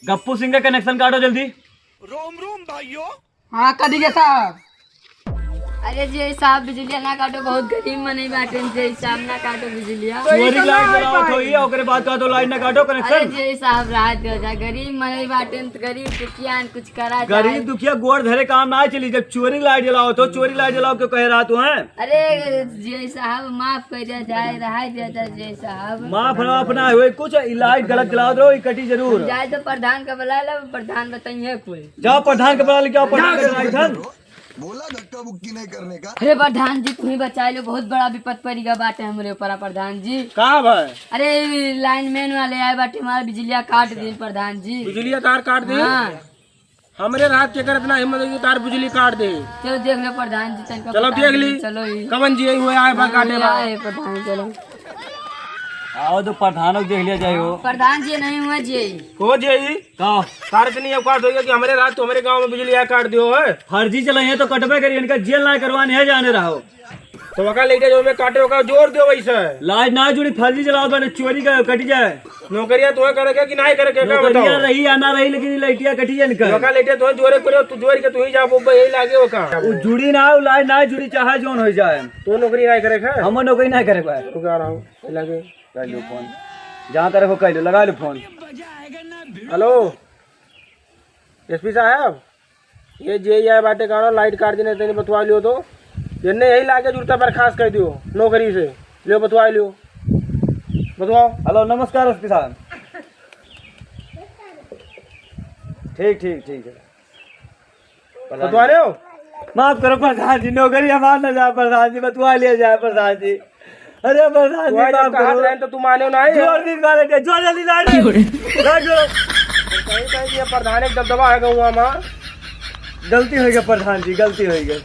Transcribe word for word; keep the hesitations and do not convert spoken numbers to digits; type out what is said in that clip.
गप्पू सिंह का कनेक्शन काटो जल्दी। रोम रोम भाइयों। हाँ, कट गया साहब। अरे जी साहब, बिजलिया ना काटो, बहुत गरीब मनई बाटे जी साहब, ना काटो बिजलिया। चोरी लाइट जलावत होई, ओकरे बाद कहा तो लाइट ना काटो, अरे कनेक्शन। जी साहब, राहत दे जा, गरीब मनई बाटे, गरीब दुखिया, कुछ करा जाए। गरीब दुखिया गोड़ धरे काम ना चली, जब चोरी लाइट जलावत हो, चोरी लाइट जलाओ क्यों कहे रहा तू है? अरे जी साहब, माफ कर दिया जाए, रहा दिया जाए जी साहब। माफ ना अपना हुए कुछ, ई लाइट गलत जलावत रहो, ई कटी जरूर। जाए तो प्रधान का बुला लो, प्रधान बताइए कोई। जाओ प्रधान के बुला लेके आओ, प्रधान के बुला लेके आओ। बोला धक्का मुक्की नहीं करने का। अरे प्रधान जी, तुम्ही बचाए लो, बहुत बड़ा विपत पड़ गया बाटे हमरे ऊपर प्रधान जी। का भाई? अरे लाइनमैन वाले आए बाटे, हमारा बिजलिया काट दिन प्रधान जी। बिजलिया तार काट दे? हाँ। हमरे रात के कर इतना हिम्मत होई कि तार बिजली काट दे। चलो देख लो प्रधान जी, तनिका चलो प्रधान देख जी, ली। चलो ही। कवन जी हुए आए बा काटे बा। आए प्रधान, चलो। आओ तो प्रधानों को देख लिया जाए हो। प्रधान जी नहीं हुआ जी। को जी? का? तार इतनी औकात होई कि हमरे रात तो हमरे गांव में बिजली आए काट दियो है। फर्जी चले हैं तो कटबे करी, इनका जेल ना करवाने है जाने रहो। तो वका लेटे जो में काटे वका जोर दियो वैसे। लाइट ना जुड़ी, फर्जी चलाओ बने चोरी का कट जाए। नौकरिया तुम्हें करे के कि नहीं करे के, का नौकरिया बताओ? रही या ना रही, लेकिन ये लाइटिया कटी है इनका। वका लेटे तुम्हें जोरे करे, तू जोर के तू ही जा, वो यही लागे वका। वो जुड़ी ना, वो लाइट ना जुड़ी, चाहे जोन हो जाए। तो नौकरी नहीं करे का? हम नौकरी नहीं करे बा। रुका रहा हूँ, लगे। कर लो फोन। जहाँ तरफ हो कर लो, लगा लो फोन। हेलो, एसपी साहब, ये जे आए बाटे गाँव, लाइट काट देने, तनी बतवा लियो तो। ये नहीं यही लागे जुड़ता बर्खास्त कर दियो नौकरी से। लियो बतवा लियो, बतवाओ। हेलो, नमस्कार एसपी साहब। ठीक, ठीक, ठीक है। बतवा लियो। माफ करो प्रधान जी, नौकरी हमार ना जाए प्रधान जी, बतवा लिया जाए प्रधान जी। अरे प्रधान जी, तुम्हारे माफ जब कहा करो। रहे तो तुम माने ना है। जोर दी गाले के, जोर जल्दी लाइट। क्यों रे? लाइट जोर। कहीं कहीं ये प्रधान एक दबदबा है गौवा में। गलती हो गई प्रधान जी, गलती हो गई।